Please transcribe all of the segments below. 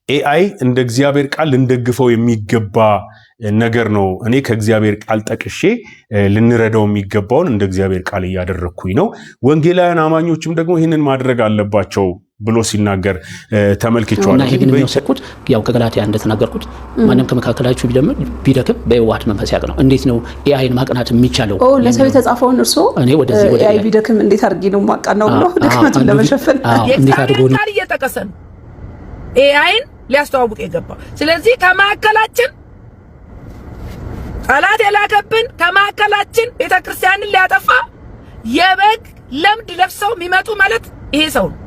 AI እንደ እግዚአብሔር ቃል ልንደግፈው የሚገባ ነገር ነው። እኔ ከእግዚአብሔር ቃል ጠቅሼ ልንረዳው የሚገባውን እንደ እግዚአብሔር ቃል እያደረግኩኝ ነው። ወንጌላውያን አማኞችም ደግሞ ይህንን ማድረግ አለባቸው ብሎ ሲናገር ተመልክቼዋለሁ። እና ይሄ ግን የሚወሰድኩት ያው ከገላትያ እንደተናገርኩት ማንም ከመካከላችሁ ቢደክም በየዋህነት መንፈስ ያቅናው። እንዴት ነው AI ን ማቅናት የሚቻለው? ለሰው የተጻፈውን እርስዎ እኔ ወደዚህ ወደ AI ቢደክም እንዴት አድርጌ ነው ማቃናው ብሎ ድክመቱን ለመሸፈን እንዴት አድርጎ የእግዚአብሔር ቃል እየጠቀሰ ነው AI ን ሊያስተዋውቅ የገባው። ስለዚህ ከመካከላችን ጠላት የላከብን ከመካከላችን ቤተክርስቲያንን ሊያጠፋ የበግ ለምድ ለብሰው የሚመጡ ማለት ይሄ ሰው ነው።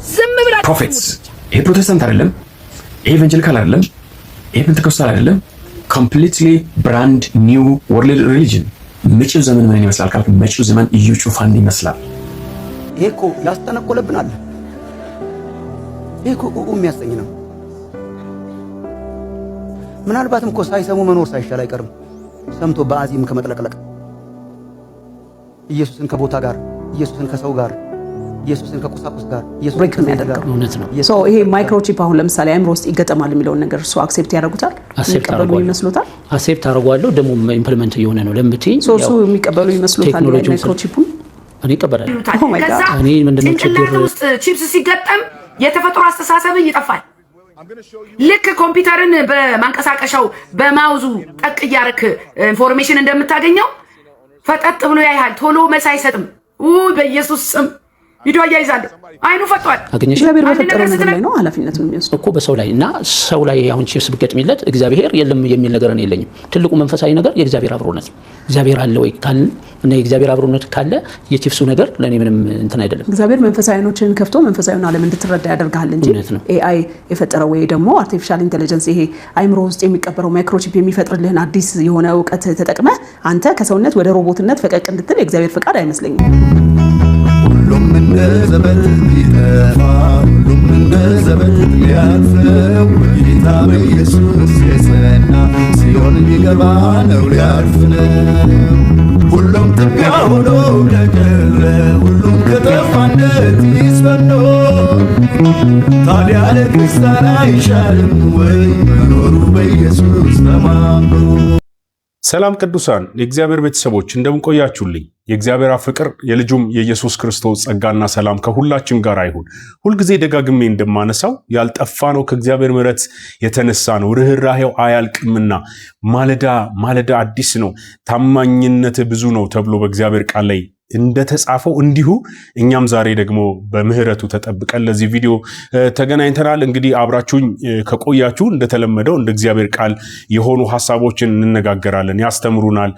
ዝም ብላችሁ Prophets፣ ይሄ ፕሮቴስታንት አይደለም፣ ይሄ evangelical አይደለም፣ ይሄ ፔንቴኮስታል አይደለም። Completely brand new world religion። መጪው ዘመን ምን ይመስላል ካልክ መጪው ዘመን እዩ ጩፋን ይመስላል። ይሄ እኮ ያስጠነቆለብናል። ይሄ እኮ ኡኡ የሚያሰኝ ነው። ምናልባትም እኮ ሳይሰሙ መኖር ሳይሻል አይቀርም። ሰምቶ በአዚም ከመጥለቅለቅ፣ ኢየሱስን ከቦታ ጋር፣ ኢየሱስን ከሰው ጋር፣ ኢየሱስን ከቁሳቁስ ጋር፣ ኢየሱስን break ከስሜት የሚያደርገው ጋር እውነት ነው። So ይሄ microchip አሁን ለምሳሌ አእምሮ ውስጥ ይገጠማል የሚለውን ነገር እሱ accept ያደርጉታል? Accept የሚቀበሉ አደርገዋለሁ። ይመስሎታል? Accept አደርገዋለሁ። ደግሞ implement እየሆነ ነው ለምትይኝ So እሱ የሚቀበሉ ይመስሎታል? ቴክኖሎጂውን Microchip ኡን? እኔ እቀበላለሁ። Oh my God. ከዛ እኔ ምንድነው ጭንቅላት ችግር ውስጥ ቺፕስ ሲገጠም የተፈጥሮ አስተሳሰብ ይጠፋል። ልክ ኮምፒውተርን በማንቀሳቀሻው በ mouse ኡ ጠቅ እያረክ information እንደምታገኘው ፈጠጥ ብሎ ያይሃል። ቶሎ መልስ አይሰጥም። በኢየሱስ ስም ቪዲዮ አያይዛለሁ። አይኑ ፈጧል። አገኘሽ? እግዚአብሔር አንድ በፈጠረው ነገር ነገር ስትነግር ላይ ነው ኃላፊነቱን የሚወስደው። እኮ በሰው ላይ እና ሰው ላይ አሁን ቺፕስ ብገጥሚለት እግዚአብሔር የለም የሚል ነገር እኔ የለኝም። ትልቁ መንፈሳዊ ነገር የእግዚአብሔር አብሮነት ነው። እግዚአብሔር አለ ወይ ካልን እና የእግዚአብሔር አብሮነት ካለ የቺፕሱ ነገር ለእኔ ምንም እንትን አይደለም። እግዚአብሔር መንፈሳዊ አይኖችን ከፍቶ መንፈሳዊውን ዓለም እንድትረዳ ያደርግሃል እንጂ እውነት ነው። AI የፈጠረው ወይ ደግሞ artificial intelligence ይሄ አይምሮ ውስጥ የሚቀበረው microchip የሚፈጥርልህን አዲስ የሆነ እውቀት ተጠቅመህ አንተ ከሰውነት ወደ ሮቦትነት ፈቀቅ እንድትል የእግዚአብሔር ፈቃድ አይመስለኝም። ሁሉም እንደ ዘበት ሊጠፋ፣ ሁሉም እንደ ዘበት ሊያልፍ ነው። በጌታ በኢየሱስ የጸና ሲኦል ሊገባ ነው፣ ሊያርፍ ነው። ሁሉም ትቢያ ሆኖ ከቀረ፣ ሁሉም ከጠፋ እንደ ጢስ በኖ፣ ታዲያ ለክርስቲያን አይሻልም ወይ መኖሩ በኢየሱስ ተማምኖ? ሰላም ቅዱሳን የእግዚአብሔር ቤተሰቦች፣ እንደምን ቆያችሁልኝ? የእግዚአብሔር አብ ፍቅር የልጁም የኢየሱስ ክርስቶስ ጸጋና ሰላም ከሁላችን ጋር ይሁን። ሁልጊዜ ደጋግሜ እንደማነሳው ያልጠፋ ነው ከእግዚአብሔር ምሕረት የተነሳ ነው። ርኅራሄው አያልቅምና ማለዳ ማለዳ አዲስ ነው፣ ታማኝነት ብዙ ነው ተብሎ በእግዚአብሔር ቃል ላይ እንደተጻፈው እንዲሁ እኛም ዛሬ ደግሞ በምህረቱ ተጠብቀን ለዚህ ቪዲዮ ተገናኝተናል። እንግዲህ አብራችሁኝ ከቆያችሁ እንደተለመደው እንደ እግዚአብሔር ቃል የሆኑ ሀሳቦችን እንነጋገራለን። ያስተምሩናል፣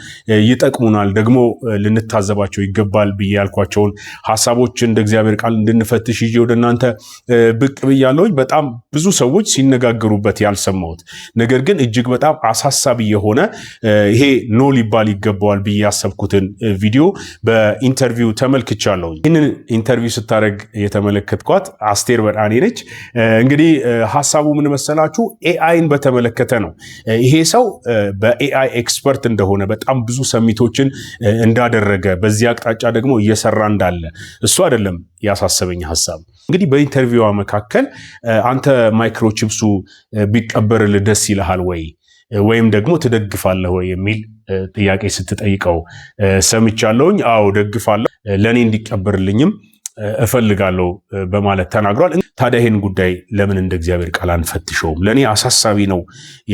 ይጠቅሙናል፣ ደግሞ ልንታዘባቸው ይገባል ብዬ ያልኳቸውን ሀሳቦች እንደ እግዚአብሔር ቃል እንድንፈትሽ ይዤ ወደ እናንተ ብቅ ብያለሁኝ። በጣም ብዙ ሰዎች ሲነጋገሩበት ያልሰማሁት ነገር ግን እጅግ በጣም አሳሳቢ የሆነ ይሄ no ሊባል ይገባዋል ብዬ ያሰብኩትን ቪዲዮ በ interview ተመልክቻለሁ። ይህንን interview ስታደርግ የተመለከትኳት አስቴር በዳኔ ነች። እንግዲህ ሀሳቡ ምን መሰላችሁ? AI ን በተመለከተ ነው። ይሄ ሰው በ AI expert እንደሆነ፣ በጣም ብዙ summit ኦችን እንዳደረገ፣ በዚህ አቅጣጫ ደግሞ እየሰራ እንዳለ እሱ አይደለም ያሳሰበኝ ሀሳብ። እንግዲህ በ interview ዋ መካከል አንተ microchips ኡ ቢቀበርልህ ደስ ይልሃል ወይ ወይም ደግሞ ትደግፋለህ ወይ የሚል ጥያቄ ስትጠይቀው ሰምቻለሁኝ። አዎ ደግፋለሁ፣ ለእኔ እንዲቀበርልኝም እፈልጋለሁ በማለት ተናግሯል። ታዲያ ይህን ጉዳይ ለምን እንደ እግዚአብሔር ቃል አንፈትሸውም? ለእኔ አሳሳቢ ነው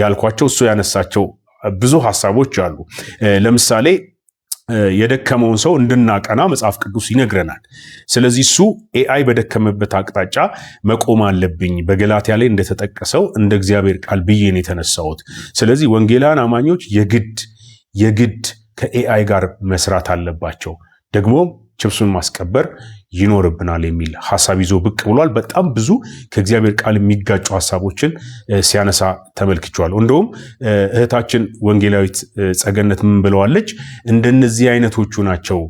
ያልኳቸው እሱ ያነሳቸው ብዙ ሀሳቦች አሉ። ለምሳሌ የደከመውን ሰው እንድናቀና መጽሐፍ ቅዱስ ይነግረናል። ስለዚህ እሱ AI በደከመበት አቅጣጫ መቆም አለብኝ፣ በገላትያ ላይ እንደተጠቀሰው እንደ እግዚአብሔር ቃል ብዬ ነው የተነሳሁት። ስለዚህ ወንጌላውያን አማኞች የግድ የግድ ከ AI ጋር መስራት አለባቸው፣ ደግሞ ችፕሱን ማስቀበር ይኖርብናል የሚል ሀሳብ ይዞ ብቅ ብሏል። በጣም ብዙ ከእግዚአብሔር ቃል የሚጋጩ ሀሳቦችን ሲያነሳ ተመልክቼዋለሁ። እንደውም እህታችን ወንጌላዊት ጸገነት ምን ብለዋለች? እንደነዚህ አይነቶቹ ናቸው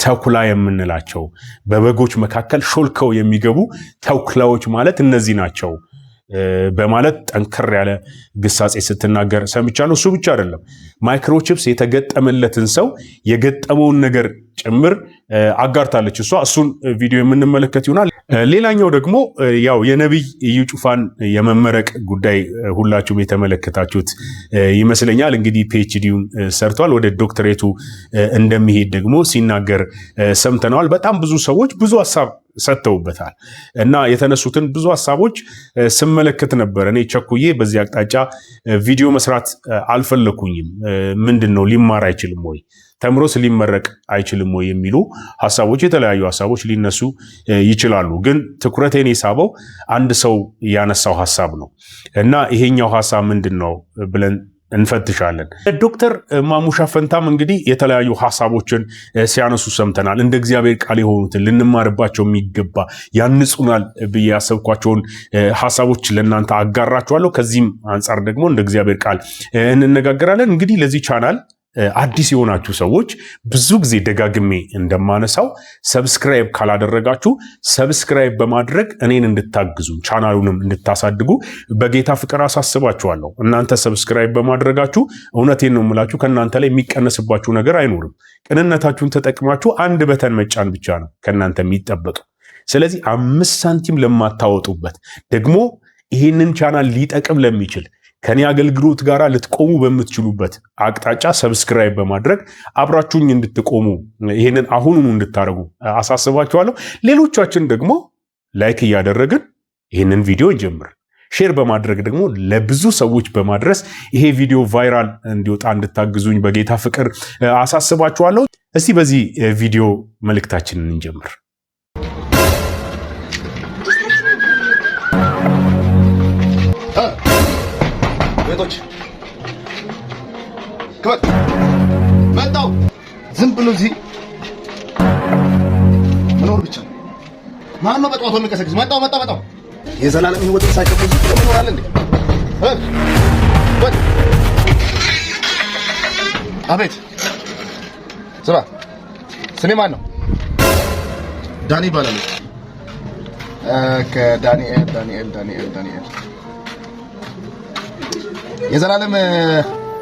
ተኩላ የምንላቸው፣ በበጎች መካከል ሾልከው የሚገቡ ተኩላዎች ማለት እነዚህ ናቸው በማለት ጠንከር ያለ ግሳጼ ስትናገር ሰምቻለሁ። እሱ ብቻ አይደለም፣ microchips የተገጠመለትን ሰው የገጠመውን ነገር ጭምር አጋርታለች። እሷ እሱን ቪዲዮ የምንመለከት ይሆናል። ሌላኛው ደግሞ ያው የነቢይ እዩ ጩፋን የመመረቅ ጉዳይ ሁላችሁም የተመለከታችሁት ይመስለኛል። እንግዲህ PhD ውን ሰርቷል። ወደ ዶክተሬቱ እንደሚሄድ ደግሞ ሲናገር ሰምተነዋል። በጣም ብዙ ሰዎች ብዙ ሀሳብ ሰጥተውበታል እና የተነሱትን ብዙ ሀሳቦች ስመለከት ነበር። እኔ ቸኩዬ በዚህ አቅጣጫ ቪዲዮ መስራት አልፈለኩኝም። ምንድን ነው ሊማር አይችልም ወይ፣ ተምሮስ ሊመረቅ አይችልም ወይ የሚሉ ሀሳቦች፣ የተለያዩ ሀሳቦች ሊነሱ ይችላሉ። ግን ትኩረቴን የሳበው አንድ ሰው ያነሳው ሀሳብ ነው እና ይሄኛው ሀሳብ ምንድን ነው ብለን እንፈትሻለን። ዶክተር ማሙሻ ፈንታም እንግዲህ የተለያዩ ሀሳቦችን ሲያነሱ ሰምተናል። እንደ እግዚአብሔር ቃል የሆኑትን ልንማርባቸው የሚገባ ያንጹናል ብዬ ያሰብኳቸውን ሀሳቦች ለእናንተ አጋራችኋለሁ። ከዚህም አንጻር ደግሞ እንደ እግዚአብሔር ቃል እንነጋገራለን። እንግዲህ ለዚህ ቻናል አዲስ የሆናችሁ ሰዎች ብዙ ጊዜ ደጋግሜ እንደማነሳው subscribe ካላደረጋችሁ subscribe በማድረግ እኔን እንድታግዙ ቻናሉንም እንድታሳድጉ በጌታ ፍቅር አሳስባችኋለሁ። እናንተ subscribe በማድረጋችሁ እውነቴን ነው የምላችሁ ከእናንተ ላይ የሚቀነስባችሁ ነገር አይኖርም። ቅንነታችሁን ተጠቅማችሁ አንድ button መጫን ብቻ ነው ከእናንተ የሚጠበቅ። ስለዚህ 5 ሳንቲም ለማታወጡበት፣ ደግሞ ይህንን ቻናል ሊጠቅም ለሚችል፣ ከኔ አገልግሎት ጋር ልትቆሙ በምትችሉበት አቅጣጫ subscribe በማድረግ አብራችሁኝ እንድትቆሙ፣ ይህንን አሁኑኑ እንድታደርጉ አሳስባችኋለሁ። ሌሎቻችን ደግሞ like እያደረግን ይህንን ቪዲዮ እንጀምር። Share በማድረግ ደግሞ ለብዙ ሰዎች በማድረስ ይሄ ቪዲዮ viral እንዲወጣ እንድታግዙኝ በጌታ ፍቅር አሳስባችኋለሁ። እስቲ በዚህ ቪዲዮ መልእክታችንን እንጀምር። ቤቶች ክፈት። መጣው። ዝም ብሎ እዚህ መኖር ብቻ ነው። ማን ነው በጠዋቱ የሚቀሰቅስ? መጣው፣ መጣው፣ መጣው። የዘላለም ሕይወትን ሳይከፍሉ ዝም ብሎ መኖር አለ እንዴ? ወጥ አቤት። ስማ፣ ስሜ ማን ነው? ዳኒ ይባላል። ከዳንኤል፣ ዳንኤል፣ ዳንኤል፣ ዳንኤል። የዘላለም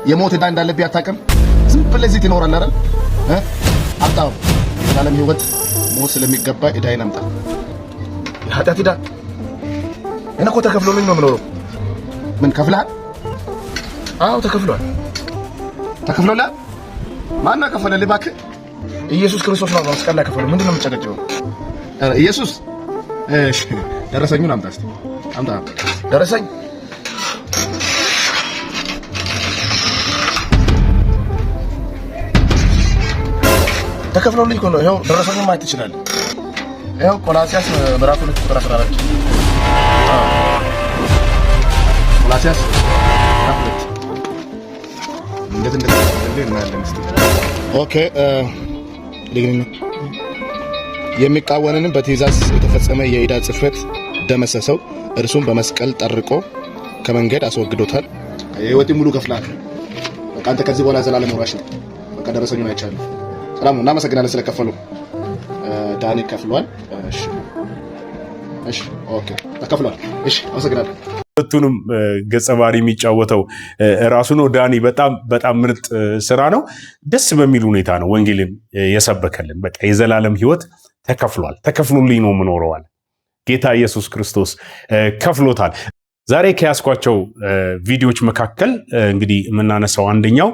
የሞት ዕዳ እንዳለብህ አታውቅም? ዝም ብለህ እዚህ ትኖራለህ አይደል? አምጣው። የዘላለም ሕይወት ሞት ስለሚገባ ዕዳዬን አምጣ። የኃጢአት ዕዳ እኔ እኮ ተከፍሎልኝ ነው የምኖረው። ምን ከፍለሃል? አዎ ተከፍሏል። ተከፍሎልሃል? ማነው የከፈለልህ? እባክህ ኢየሱስ ክርስቶስ ነው መስቀል ላይ ከፈለው። ምንድን ነው የምጨቀጭበው? ኧረ ኢየሱስ። እሺ ደረሰኙን አምጣ እስኪ፣ አምጣ ደረሰኝ። ተከፍሎልኝ እኮ ነው። ይኸው ደረሰኙን ማየት ትችላለህ። ይኸው ቆላሲያስ ምዕራፍ 2 ቁጥር 14። አዎ ቆላሲያስ ምዕራፍ 2 እንዴት እንደተከፈለልህ እናያለን። እስኪ okay ልግኒ። የሚቃወንንም በትእዛዝ የተፈጸመ የዕዳ ጽሕፈት ደመሰሰው፣ እርሱም በመስቀል ጠርቆ ከመንገድ አስወግዶታል። የህይወትን ሙሉ ከፍለሃል። በቃ አንተ ከዚህ በኋላ ዘላለም ወራሽ ነው። በቃ ደረሰኙን አይቻለሁ። ሰላም ነው። እናመሰግናለን ስለከፈሉ። ዳኒ ከፍሏል። እሺ፣ እሺ፣ okay ተከፍሏል። እሺ፣ አመሰግናለሁ። ሁለቱንም ገጸ ባህሪ የሚጫወተው ራሱ ነው። ዳኒ በጣም በጣም ምርጥ ስራ ነው። ደስ በሚል ሁኔታ ነው ወንጌልን የሰበከልን። በቃ የዘላለም ህይወት ተከፍሏል። ተከፍሎልኝ ነው የምኖረዋል። ጌታ ኢየሱስ ክርስቶስ ከፍሎታል። ዛሬ ከያዝኳቸው ቪዲዮዎች መካከል እንግዲህ የምናነሳው አንደኛው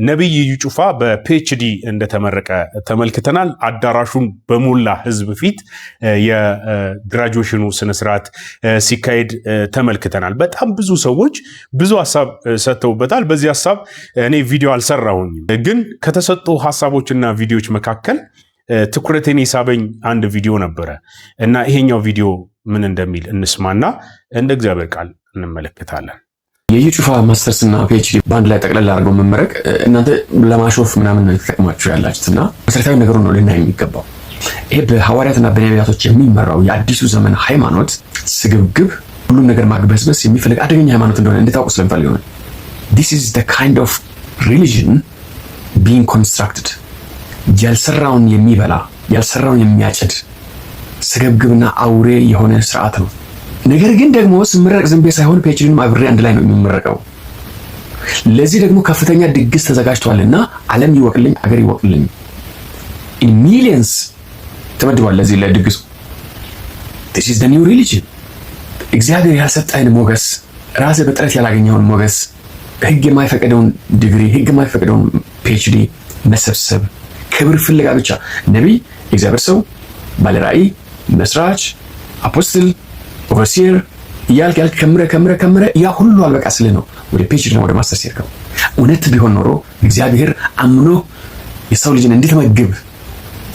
ነቢይ እዩ ጩፋ በ PhD እንደተመረቀ ተመልክተናል። አዳራሹን በሞላ ህዝብ ፊት የ graduation ኑ ስነስርዓት ሲካሄድ ተመልክተናል። በጣም ብዙ ሰዎች ብዙ ሀሳብ ሰጥተውበታል። በዚህ ሀሳብ እኔ ቪዲዮ አልሰራሁኝም፣ ግን ከተሰጡ ሀሳቦችና ቪዲዮዎች መካከል ትኩረቴን የሳበኝ አንድ ቪዲዮ ነበረ እና ይሄኛው ቪዲዮ ምን እንደሚል እንስማና እንደ እግዚአብሔር ቃል እንመለከታለን። የኢዩ ጩፋ ማስተርስ እና PhD በአንድ ላይ ጠቅለል አድርገው መመረቅ እናንተ ለማሾፍ ምናምን ነው የተጠቅማችሁ ያላችሁት እና መሰረታዊ ነገሩን ነው ልናይ የሚገባው። ይሄ በሐዋርያትና በነቢያቶች የሚመራው የአዲሱ ዘመን ሃይማኖት ስግብግብ፣ ሁሉም ነገር ማግበስበስ የሚፈልግ አደገኛ ሃይማኖት እንደሆነ እንድታውቁ ስለምፈልግ ነው። This is the kind of religion being constructed። ያልሰራውን የሚበላ፣ ያልሰራውን የሚያጭድ ስግብግብና አውሬ የሆነ ስርዓት ነው። ነገር ግን ደግሞ ስመረቅ ዝም ብዬ ሳይሆን PhD ንም አብሬ አንድ ላይ ነው የሚመረቀው። ለዚህ ደግሞ ከፍተኛ ድግስ ተዘጋጅቷልና ዓለም ይወቅልኝ፣ አገር ይወቅልኝ። In millions ተመድቧል ለዚህ ለድግሱ። This is the new religion። እግዚአብሔር ያልሰጠህን ሞገስ፣ ራስህ በጥረት ያላገኘኸውን ሞገስ፣ ህግ የማይፈቅደውን ዲግሪ፣ ህግ የማይፈቅደውን PhD መሰብሰብ፣ ክብር ፍለጋ ብቻ ነቢይ፣ የእግዚአብሔር ሰው፣ ባለራእይ፣ መስራች፣ apostle፣ overseer እያልክ ያልክ ከምረ ከምረ ከምረ ያ ሁሉ አልበቃ ስልህ ነው ወደ PhD ነው ወደ ማስተርስ ሄድከው። እውነት ቢሆን ኖሮ እግዚአብሔር አምኖ የሰው ልጅን እንድትመግብ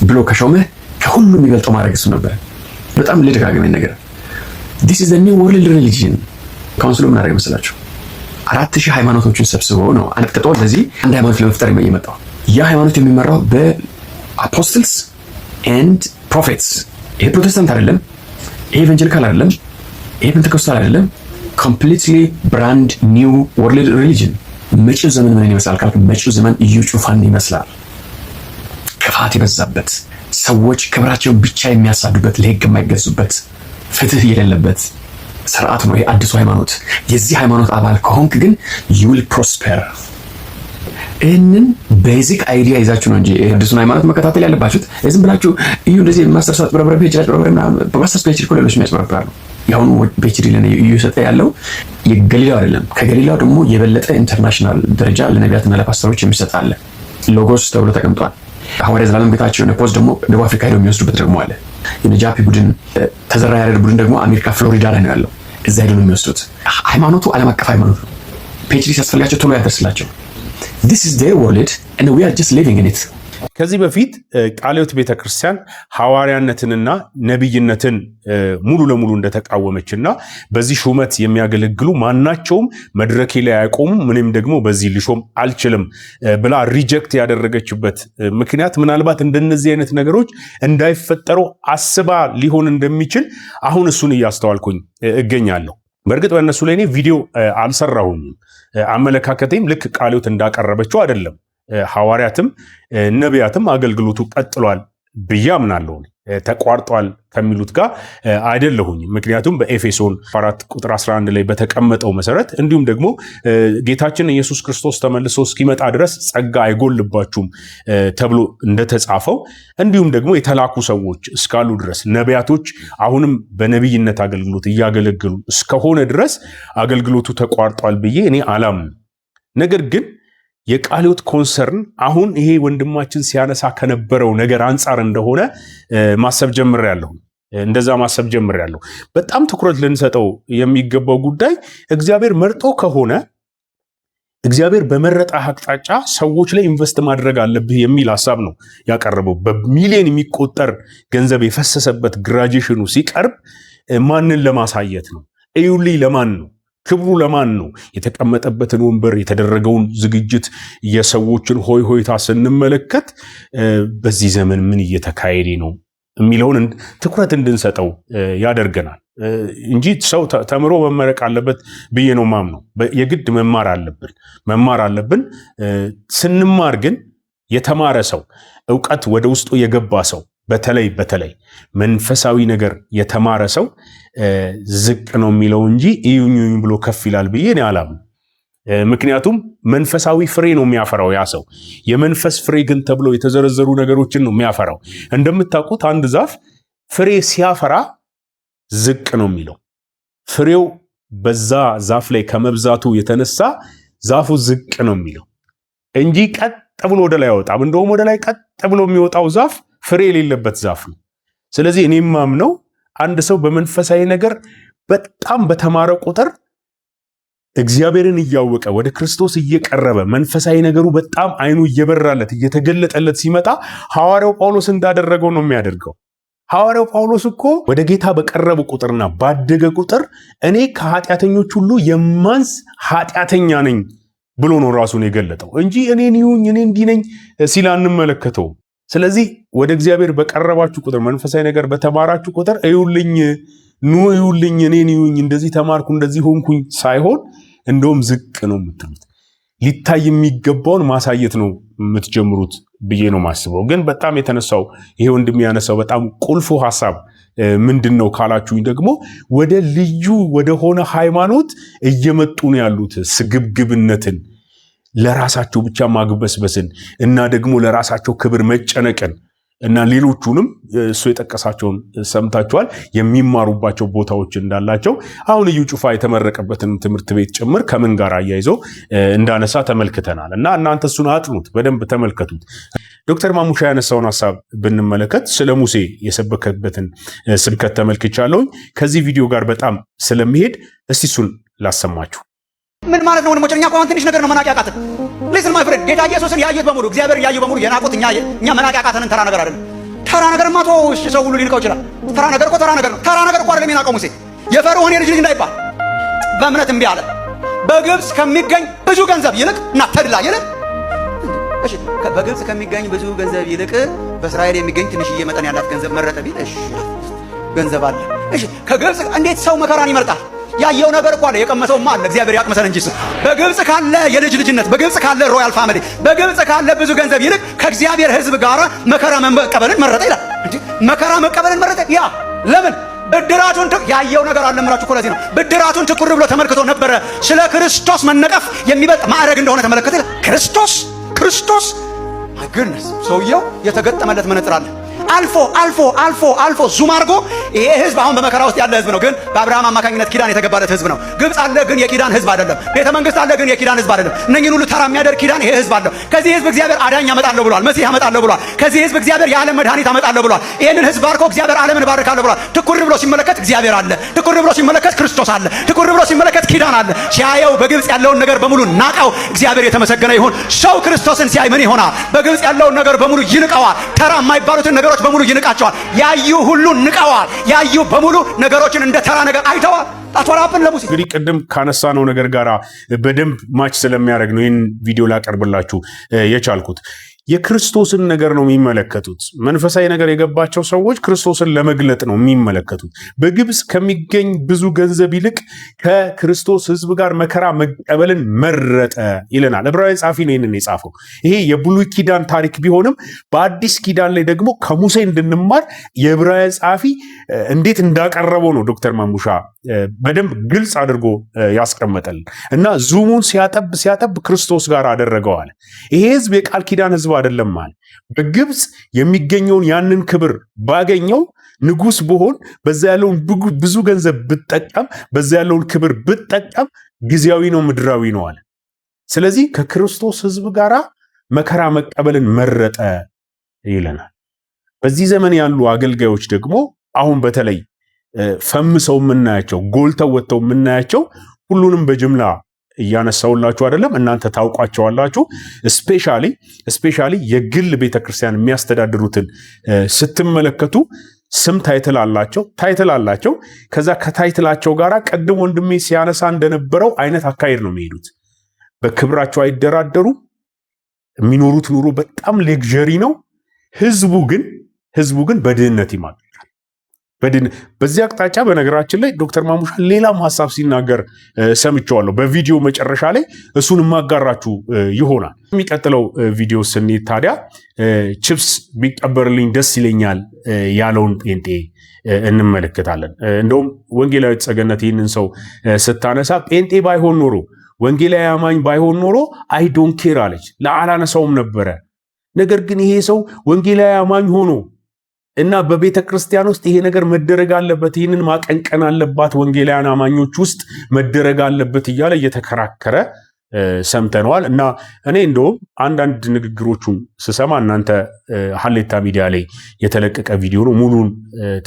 ብሎ ከሾመህ ከሁሉ የሚበልጠው ማድረግ እሱ ነበር። በጣም ልደጋግመኝ ነገር፣ this is the new world religion። Council ኡ ምን አደረገ መሰላችሁ? 4000 ሃይማኖቶችን ሰብስበው ነው አንቀጥቅጦ ለዚህ አንድ ሃይማኖት ለመፍጠር የመጣው። ያ ሃይማኖት የሚመራው በ apostles and prophets። ይሄ ፕሮቴስታንት አይደለም፣ ይሄ evangelical አይደለም፣ ይሄ ፔንቴኮስታል አይደለም። Completely brand new world religion። መጪው ዘመን ምን ይመስላል ካልክ መጪው ዘመን እዩ ጩፋን ይመስላል። ክፋት የበዛበት፣ ሰዎች ክብራቸውን ብቻ የሚያሳዱበት፣ ለህግ የማይገዙበት፣ ፍትህ የሌለበት ስርዓት ነው ይሄ አዲሱ ሃይማኖት። የዚህ ሃይማኖት አባል ከሆንክ ግን you will prosper። ይህንን basic idea ይዛችሁ ነው እንጂ አዲሱን ሃይማኖት መከታተል ያለባችሁት። ዝም ብላችሁ እዩ እንደዚህ ማስተርስ አጭበረብረ፣ PhD አጭበረብረ፣ በ masters PhD እኮ ሌሎች የሚያጭበረብራሉ። የአሁኑ PhD ለኔ እዩ ሰጠ ያለው የገሊላው አይደለም። ከገሊላው ደግሞ የበለጠ international ደረጃ ለነቢያትና ለፓስተሮች የሚሰጥ አለ። ሎጎስ ተብሎ ተቀምጧል። ሐዋርያ ዘላለም ጌታቸው ፖዝ ደግሞ ደቡብ አፍሪካ ሄደው የሚወስዱበት ደግሞ አለ። የነጃፒ ቡድን፣ ተዘራ ያሬድ ቡድን ደግሞ አሜሪካ ፍሎሪዳ ላይ ነው ያለው። እዛ ሄደው ነው የሚወስዱት። ሃይማኖቱ ዓለም አቀፍ ሃይማኖት ነው። PhD ሲያስፈልጋቸው ቶሎ ያደርስላቸው። This is their world and we are just living in it። ከዚህ በፊት ቃለ ሕይወት ቤተክርስቲያን ሐዋርያነትንና ነቢይነትን ሙሉ ለሙሉ እንደተቃወመችና በዚህ ሹመት የሚያገለግሉ ማናቸውም መድረኬ ላይ አይቆሙም፣ ምንም ደግሞ በዚህ ልሾም አልችልም ብላ reject ያደረገችበት ምክንያት ምናልባት እንደነዚህ አይነት ነገሮች እንዳይፈጠሩ አስባ ሊሆን እንደሚችል አሁን እሱን እያስተዋልኩኝ እገኛለሁ። በእርግጥ በእነሱ ላይ እኔ ቪዲዮ አልሰራሁኝም። አመለካከቴም ልክ ቃለ ሕይወት እንዳቀረበችው አይደለም። ሐዋርያትም ነቢያትም አገልግሎቱ ቀጥሏል ብዬ አምናለሁ። ተቋርጧል ከሚሉት ጋር አይደለሁኝም። ምክንያቱም በኤፌሶን 4 ቁጥር 11 ላይ በተቀመጠው መሰረት እንዲሁም ደግሞ ጌታችን ኢየሱስ ክርስቶስ ተመልሶ እስኪመጣ ድረስ ጸጋ አይጎልባችሁም ተብሎ እንደተጻፈው፣ እንዲሁም ደግሞ የተላኩ ሰዎች እስካሉ ድረስ፣ ነቢያቶች አሁንም በነቢይነት አገልግሎት እያገለገሉ እስከሆነ ድረስ አገልግሎቱ ተቋርጧል ብዬ እኔ አላምንም። ነገር ግን የቃለ ሕይወት concern አሁን ይሄ ወንድማችን ሲያነሳ ከነበረው ነገር አንጻር እንደሆነ ማሰብ ጀምሬያለሁ። እንደዛ ማሰብ ጀምሬያለሁ። በጣም ትኩረት ልንሰጠው የሚገባው ጉዳይ እግዚአብሔር መርጦ ከሆነ እግዚአብሔር በመረጠ አቅጣጫ ሰዎች ላይ invest ማድረግ አለብህ የሚል ሀሳብ ነው ያቀረበው። በሚሊዮን የሚቆጠር ገንዘብ የፈሰሰበት graduation ኑ ሲቀርብ ማንን ለማሳየት ነው? እዩልኝ ለማን ነው? ክብሩ ለማን ነው? የተቀመጠበትን ወንበር፣ የተደረገውን ዝግጅት፣ የሰዎችን ሆይ ሆይታ ስንመለከት በዚህ ዘመን ምን እየተካሄደ ነው የሚለውን ትኩረት እንድንሰጠው ያደርገናል እንጂ ሰው ተምሮ መመረቅ አለበት ብዬ ነው ማምነው። የግድ መማር አለብን፣ መማር አለብን። ስንማር ግን የተማረ ሰው፣ እውቀት ወደ ውስጡ የገባ ሰው፣ በተለይ በተለይ መንፈሳዊ ነገር የተማረ ሰው ዝቅ ነው የሚለው እንጂ እዩኝ እዩኝ ብሎ ከፍ ይላል ብዬ እኔ አላምንም። ምክንያቱም መንፈሳዊ ፍሬ ነው የሚያፈራው ያ ሰው። የመንፈስ ፍሬ ግን ተብሎ የተዘረዘሩ ነገሮችን ነው የሚያፈራው። እንደምታውቁት አንድ ዛፍ ፍሬ ሲያፈራ ዝቅ ነው የሚለው። ፍሬው በዛ ዛፍ ላይ ከመብዛቱ የተነሳ ዛፉ ዝቅ ነው የሚለው እንጂ ቀጥ ብሎ ወደ ላይ አይወጣም። እንደውም ወደ ላይ ቀጥ ብሎ የሚወጣው ዛፍ ፍሬ የሌለበት ዛፍ ነው። ስለዚህ እኔም ማምነው አንድ ሰው በመንፈሳዊ ነገር በጣም በተማረ ቁጥር፣ እግዚአብሔርን እያወቀ ወደ ክርስቶስ እየቀረበ፣ መንፈሳዊ ነገሩ በጣም አይኑ እየበራለት እየተገለጠለት ሲመጣ ሐዋርያው ጳውሎስ እንዳደረገው ነው የሚያደርገው። ሐዋርያው ጳውሎስ እኮ ወደ ጌታ በቀረበ ቁጥርና ባደገ ቁጥር እኔ ከኃጢአተኞች ሁሉ የማንስ ኃጢአተኛ ነኝ ብሎ ነው ራሱን የገለጠው እንጂ እኔን እዩኝ፣ እኔ እንዲህ ነኝ ሲል አንመለከተውም። ስለዚህ ወደ እግዚአብሔር በቀረባችሁ ቁጥር፣ መንፈሳዊ ነገር በተማራችሁ ቁጥር እዩልኝ፣ ኑ እዩልኝ፣ እኔን እዩኝ፣ እንደዚህ ተማርኩ፣ እንደዚህ ሆንኩኝ ሳይሆን እንደውም ዝቅ ነው የምትሉት። ሊታይ የሚገባውን ማሳየት ነው የምትጀምሩት ብዬ ነው ማስበው። ግን በጣም የተነሳው ይሄ ወንድም ያነሳው በጣም ቁልፉ ሀሳብ ምንድን ነው ካላችሁኝ ደግሞ ወደ ልዩ ወደሆነ ሃይማኖት እየመጡ ነው ያሉት፣ ስግብግብነትን፣ ለራሳቸው ብቻ ማግበስበስን እና ደግሞ ለራሳቸው ክብር መጨነቅን እና ሌሎቹንም እሱ የጠቀሳቸውን ሰምታችኋል። የሚማሩባቸው ቦታዎች እንዳላቸው አሁን እዩ ጩፋ የተመረቀበትን ትምህርት ቤት ጭምር ከምን ጋር አያይዘው እንዳነሳ ተመልክተናል። እና እናንተ እሱን አጥኑት፣ በደንብ ተመልከቱት። ዶክተር ማሙሻ ያነሳውን ሀሳብ ብንመለከት ስለ ሙሴ የሰበከበትን ስብከት ተመልክቻለሁኝ። ከዚህ ቪዲዮ ጋር በጣም ስለሚሄድ እስቲ እሱን ላሰማችሁ። ምን ማለት ነው ወንድሞች? እኛ እኮ አሁን ትንሽ ነገር ነው መናቅ ያቃተን። Listen, my friend፣ ጌታ ኢየሱስን ያዩት በሙሉ፣ እግዚአብሔር ያዩ በሙሉ የናቁት እኛ መናቅ ያቃተንን ተራ ነገር አይደለም። ተራ ነገርማ ተወው፣ እሺ ሰው ሁሉ ሊንቀው ይችላል። ተራ ነገር እኮ ተራ ነገር ነው። ተራ ነገር እኮ አይደለም የናቀው ሙሴ። የፈርዖን የልጅ ልጅ እንዳይባል በእምነት እምቢ አለ። በግብፅ ከሚገኝ ብዙ ገንዘብ ይልቅ እና ተድላ ይልቅ፣ እሺ በግብፅ ከሚገኝ ብዙ ገንዘብ ይልቅ በእስራኤል የሚገኝ ትንሽዬ መጠን ያላት ገንዘብ መረጠ ቢል፣ እሺ ገንዘብ አለ። እሺ ከግብፅ እንዴት ሰው መከራን ይመርጣል? ያየው ነገር እኮ አለ፣ የቀመሰውማ አለ። እግዚአብሔር ያቅመሰን እንጂ እሱ በግብፅ ካለ የልጅ ልጅነት፣ በግብፅ ካለ royal family፣ በግብፅ ካለ ብዙ ገንዘብ ይልቅ ከእግዚአብሔር ሕዝብ ጋር መከራ መቀበልን መረጠ ይላል። እንዴ መከራ መቀበልን መረጠ? ያ ለምን? ብድራቱን ያየው ነገር አለ። እምላችሁ እኮ ለዚህ ነው። ብድራቱን ትኩር ብሎ ተመልክቶ ነበረ። ስለ ክርስቶስ መነቀፍ የሚበልጥ ማዕረግ እንደሆነ ተመለከተ ይላል። ክርስቶስ፣ ክርስቶስ፣ my goodness፣ ሰውየው የተገጠመለት መነጽር አለ። አልፎ አልፎ አልፎ አልፎ zoom አድርጎ ይሄ ህዝብ አሁን በመከራ ውስጥ ያለ ህዝብ ነው፣ ግን በአብርሃም አማካኝነት ኪዳን የተገባለት ህዝብ ነው። ግብፅ አለ፣ ግን የኪዳን ህዝብ አይደለም። ቤተ መንግስት አለ፣ ግን የኪዳን ህዝብ አይደለም። እነኝህን ሁሉ ተራ የሚያደርግ ኪዳን ይሄ ህዝብ አለው። ከዚህ ህዝብ እግዚአብሔር አዳኝ አመጣለሁ ብሏል። መሲህ አመጣለሁ ብሏል። ከዚህ ህዝብ እግዚአብሔር የዓለም መድኃኒት አመጣለሁ ብሏል። ይህንን ህዝብ ባርኮ እግዚአብሔር ዓለምን እባርካለሁ ብሏል። ትኩር ብሎ ሲመለከት እግዚአብሔር አለ። ትኩር ብሎ ሲመለከት ክርስቶስ አለ። ትኩር ብሎ ሲመለከት ኪዳን አለ። ሲያየው በግብፅ ያለውን ነገር በሙሉ ናቀው። እግዚአብሔር የተመሰገነ ይሁን። ሰው ክርስቶስን ሲያይ ምን ይሆናል? በግብፅ ያለውን ነገር በሙሉ ይንቀዋል። ተራ የማይባሉትን ነገሮች በሙሉ ይንቃቸዋል። ያዩ ሁሉ ንቀዋል። ያዩ በሙሉ ነገሮችን እንደ ተራ ነገር አይተዋል። ጣቷራብን ለሙሴ እንግዲህ ቅድም ካነሳነው ነገር ጋር በደንብ match ስለሚያደርግ ነው ይህን ቪዲዮ ላቀርብላችሁ የቻልኩት። የክርስቶስን ነገር ነው የሚመለከቱት። መንፈሳዊ ነገር የገባቸው ሰዎች ክርስቶስን ለመግለጥ ነው የሚመለከቱት። በግብፅ ከሚገኝ ብዙ ገንዘብ ይልቅ ከክርስቶስ ሕዝብ ጋር መከራ መቀበልን መረጠ ይለናል። ዕብራውያን ጸሐፊ ነው ይህንን የጻፈው። ይሄ የብሉይ ኪዳን ታሪክ ቢሆንም በአዲስ ኪዳን ላይ ደግሞ ከሙሴ እንድንማር የዕብራውያን ጸሐፊ እንዴት እንዳቀረበው ነው ዶክተር ማሙሻ በደንብ ግልጽ አድርጎ ያስቀመጠልን እና zoom ኡን ሲያጠብ ሲያጠብ ክርስቶስ ጋር አደረገዋል። ይሄ ህዝብ የቃል ኪዳን ህዝብ አይደለም አለ። በግብፅ የሚገኘውን ያንን ክብር ባገኘው፣ ንጉስ ብሆን፣ በዛ ያለውን ብዙ ገንዘብ ብጠቀም፣ በዛ ያለውን ክብር ብጠቀም ጊዜያዊ ነው፣ ምድራዊ ነው አለ። ስለዚህ ከክርስቶስ ህዝብ ጋር መከራ መቀበልን መረጠ ይለናል። በዚህ ዘመን ያሉ አገልጋዮች ደግሞ አሁን በተለይ ፈምሰው የምናያቸው፣ ጎልተው ወጥተው የምናያቸው፣ ሁሉንም በጅምላ እያነሳውላችሁ አይደለም፣ እናንተ ታውቋቸዋላችሁ። Especially የግል ቤተክርስቲያን የሚያስተዳድሩትን ስትመለከቱ ስም title አላቸው፣ title አላቸው። ከዛ ከ title ኣቸው ጋር ቅድም ወንድሜ ሲያነሳ እንደነበረው አይነት አካሄድ ነው የሚሄዱት። በክብራቸው አይደራደሩም። የሚኖሩት ኑሮ በጣም luxury ነው። ህዝቡ ግን በድህነት ይማቅቃል። በዚህ አቅጣጫ በነገራችን ላይ ዶክተር ማሙሻ ሌላም ሀሳብ ሲናገር ሰምቼዋለሁ። በቪዲዮ መጨረሻ ላይ እሱን የማጋራችሁ ይሆናል። የሚቀጥለው ቪዲዮ ስንሄድ ታዲያ ችፕስ ቢቀበርልኝ ደስ ይለኛል ያለውን ጴንጤ እንመለከታለን። እንደውም ወንጌላዊት ጸገነት ይህንን ሰው ስታነሳ ጴንጤ ባይሆን ኖሮ፣ ወንጌላዊ አማኝ ባይሆን ኖሮ I don't care አለች፣ ለአላነሳውም ነበረ። ነገር ግን ይሄ ሰው ወንጌላዊ አማኝ ሆኖ እና በቤተ ክርስቲያን ውስጥ ይሄ ነገር መደረግ አለበት፣ ይህንን ማቀንቀን አለባት፣ ወንጌላውያን አማኞች ውስጥ መደረግ አለበት እያለ እየተከራከረ ሰምተነዋል። እና እኔ እንደውም አንዳንድ ንግግሮቹን ስሰማ፣ እናንተ ሀሌታ ሚዲያ ላይ የተለቀቀ ቪዲዮ ነው፣ ሙሉን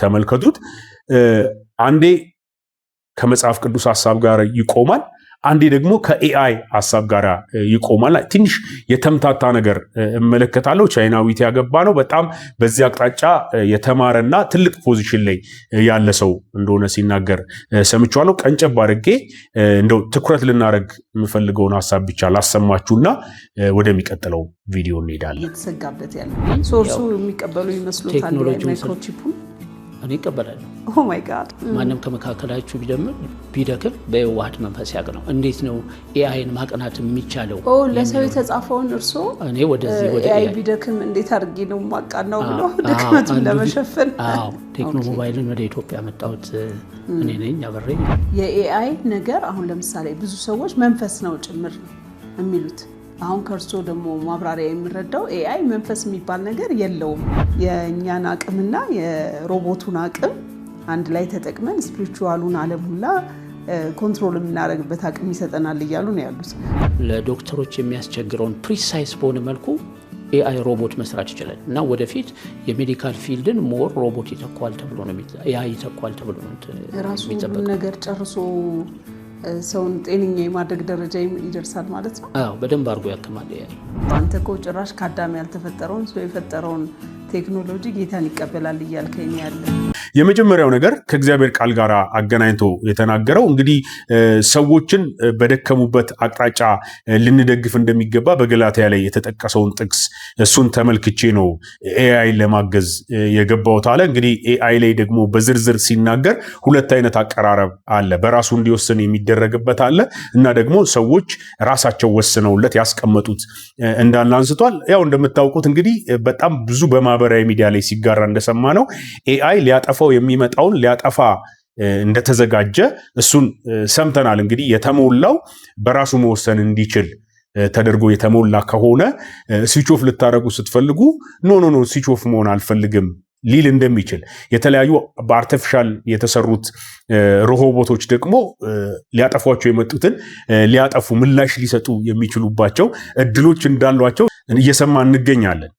ተመልከቱት። አንዴ ከመጽሐፍ ቅዱስ ሀሳብ ጋር ይቆማል፣ አንዴ ደግሞ ከ AI ሀሳብ ጋር ይቆማል። ትንሽ የተምታታ ነገር እመለከታለሁ። ቻይናዊት ያገባ ነው። በጣም በዚህ አቅጣጫ የተማረና ትልቅ position ላይ ያለ ሰው እንደሆነ ሲናገር ሰምቼዋለሁ። ቀንጨብ አድርጌ እንደው ትኩረት ልናደርግ የምፈልገውን ሀሳብ ብቻ ላሰማችሁና ወደሚቀጥለው ቪዲዮ እንሄዳለን። እየተሰጋበት ያለ source ኡ የሚቀበሉ ይመስሎታል? ቴክኖሎጂውን Microchip ኡን? እኔ እቀበላለሁ። Oh my God። ማንም ከመካከላችሁ ቢደምር ቢደክም በየዋህነት መንፈስ ያቅናው። እንዴት ነው AI ን ማቅናት የሚቻለው? ኦ፣ ለሰው የተጻፈውን እርስዎ እኔ ወደዚህ ወደ AI AI ቢደክም እንዴት አድርጌ ነው ማቃናው ብሎ ድክመቱን ለመሸፈን። አዎ፣ ቴክኖ ሞባይልን ወደ ኢትዮጵያ ያመጣሁት እኔ ነኝ አብሬ። የ AI ነገር አሁን ለምሳሌ ብዙ ሰዎች መንፈስ ነው ጭምር ነው የሚሉት። አሁን ከእርሶ ደግሞ ማብራሪያ የምረዳው AI መንፈስ የሚባል ነገር የለውም። የእኛን አቅምና የሮቦቱን አቅም አንድ ላይ ተጠቅመን spiritual ኡን ዓለም ሁላ control የምናደርግበት አቅም ይሰጠናል እያሉ ነው ያሉት። ለዶክተሮች የሚያስቸግረውን precise በሆነ መልኩ AI ሮቦት መስራት ይችላል እና ወደፊት የ medical field ን more ሮቦት ይተኳል ተብሎ ነው፣ AI ይተኳል ተብሎ ነው ራሱ ሁሉን የሚጠበቀው። ነገር ጨርሶ ሰውን ጤነኛ የማድረግ ደረጃ ይደርሳል ማለት ነው። አዎ፣ በደንብ አድርጎ ያክማል AI። አንተ እኮ ጭራሽ ከአዳም ያልተፈጠረውን ሰው የፈጠረውን ቴክኖሎጂ ጌታን ይቀበላል እያልከኝ ያለ። የመጀመሪያው ነገር ከእግዚአብሔር ቃል ጋር አገናኝቶ የተናገረው እንግዲህ ሰዎችን በደከሙበት አቅጣጫ ልንደግፍ እንደሚገባ በገላትያ ላይ የተጠቀሰውን ጥቅስ እሱን ተመልክቼ ነው AI ለማገዝ የገባሁት አለ። እንግዲህ AI ላይ ደግሞ በዝርዝር ሲናገር ሁለት አይነት አቀራረብ አለ። በራሱ እንዲወስን የሚደረግበት አለ እና ደግሞ ሰዎች ራሳቸው ወስነውለት ያስቀመጡት እንዳለ አንስቷል። ያው እንደምታውቁት እንግዲህ በጣም ብዙ በማህበራዊ ሚዲያ ላይ ሲጋራ እንደሰማነው AI ሊያጠፋው የሚመጣውን ሊያጠፋ እንደተዘጋጀ እሱን ሰምተናል። እንግዲህ የተሞላው በራሱ መወሰን እንዲችል ተደርጎ የተሞላ ከሆነ switch off ልታደርጉ ስትፈልጉ "no, no, no, switch off መሆን አልፈልግም" ሊል እንደሚችል፣ የተለያዩ በ artificial የተሰሩት ሮቦቶች ደግሞ ሊያጠፏቸው የመጡትን ሊያጠፉ ምላሽ ሊሰጡ የሚችሉባቸው እድሎች እንዳሏቸው እየሰማን እንገኛለን።